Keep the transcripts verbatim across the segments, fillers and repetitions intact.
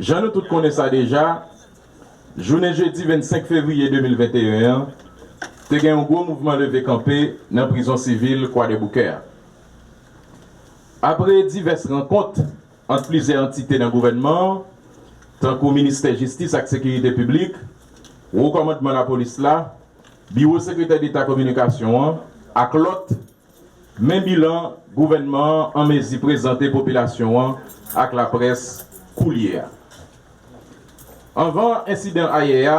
Jan nou tout konnen sa deja, jounen jedi vennsenk fevriye de mil venteyen an, te gen yon gwo mouvman leve kanpe nan prizon sivil Kwadèboukè a. Apre divès rankont ant plizyè antite nan gouvènman an, tankou Ministè Jistis ak Sekirite Piblik, Wo Kòmandman Lapolis la, Biwo Sekretè Deta Kominikasyon an ak lòt, men bilan gouvènman an an mezi prezante popilasyon an ak laprès koulye a. Anvan ensidan ayè a,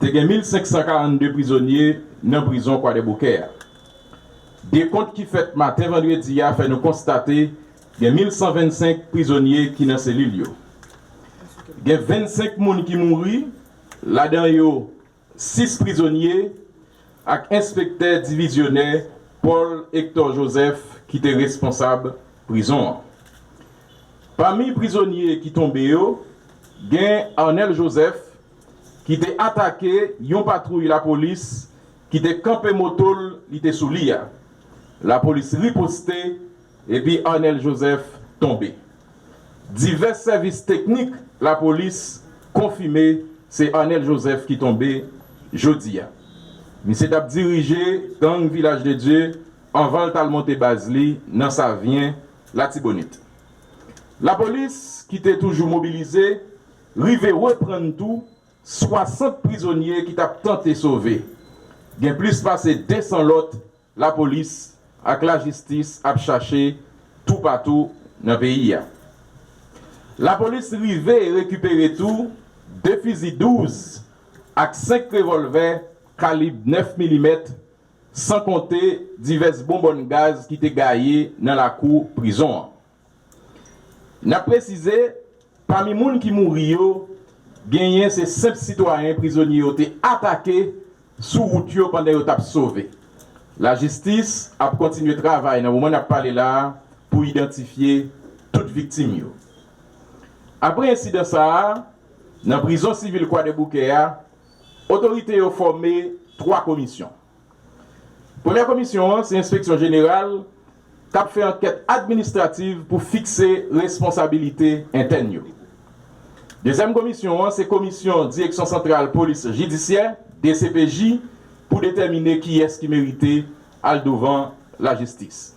te gen mil senk san karannde prizonye nan prizon Kwadèboukè a. Dekont ki fèt maten vandredi a fè nou konstate gen mil san vennsenk prizonye ki nan selil yo. Gen vennsenk moun ki mouri, ladan yo sis prizonye ak enspektè divizyonè Paul Hector Joseph ki te responsab prizon an. Pami prizonye ki tonbe yo, gen Arnel Joseph ki te atake yon patwouy lapolis ki te kanpe moto l li te sou li a. Lapolis riposte epi Arnel Joseph tonbe. Divès sèvis teknik lapolis konfime se Arnel Joseph ki tonbe jodi a. Misye t ap dirije gang Vilaj de Dye anvan l t al monte baz li nan Savyen, Latibonit. Lapolis ki te toujou mobilize rive reprann tou swasant prizonye ki t ap tante sove. Gen plis pase de san lòt lapolis ak lajistis ap chache toupatou nan peyi a. Lapolis rive rekipere tou de fizi douz ak senk revòlvè kalib nèf milimèt, san konte divès bonbòn gaz ki te gaye nan lakou prizon an. N ap presize, pami moun ki mouri yo, genyen se senp sitwayen prizonye yo te atake sou wout yo pandan yo t ap sove. Lajistis ap kontinye travay nan moman n ap pale la a pou idantifye tout viktim yo. Apre ensidan sa a, nan prizon sivil Kwadèboukè a, otorite yo fòme twa komisyon. Premyè komisyon an se enspeksyon jeneral k ap fè ankèt administrativ pou fikse responsabilite entèn yo. Dezyèm komisyon an se komisyon Direksyon Santral Polis Jidisyè, D C P J, pou detèmine kiyès ki merite al douvan lajistis.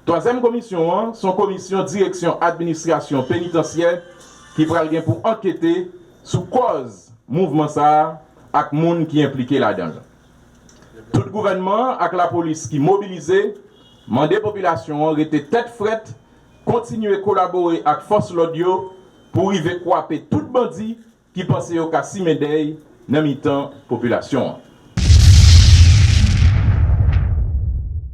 Twazyèm komisyon an se yon komisyon Direksyon Administrasyon Penitansyè ki pral gen pou ankete sou kòz mouvman sa a ak moun ki enplike ladan l. Tout gouvènman an ak lapolis ki mobilize mande popilasyon an rete tèt frèt, kontinye kolabore ak fòs lòd yo pou rive kwape tout bandi ki panse yo ka simen dèy nan mitan popilasyon an.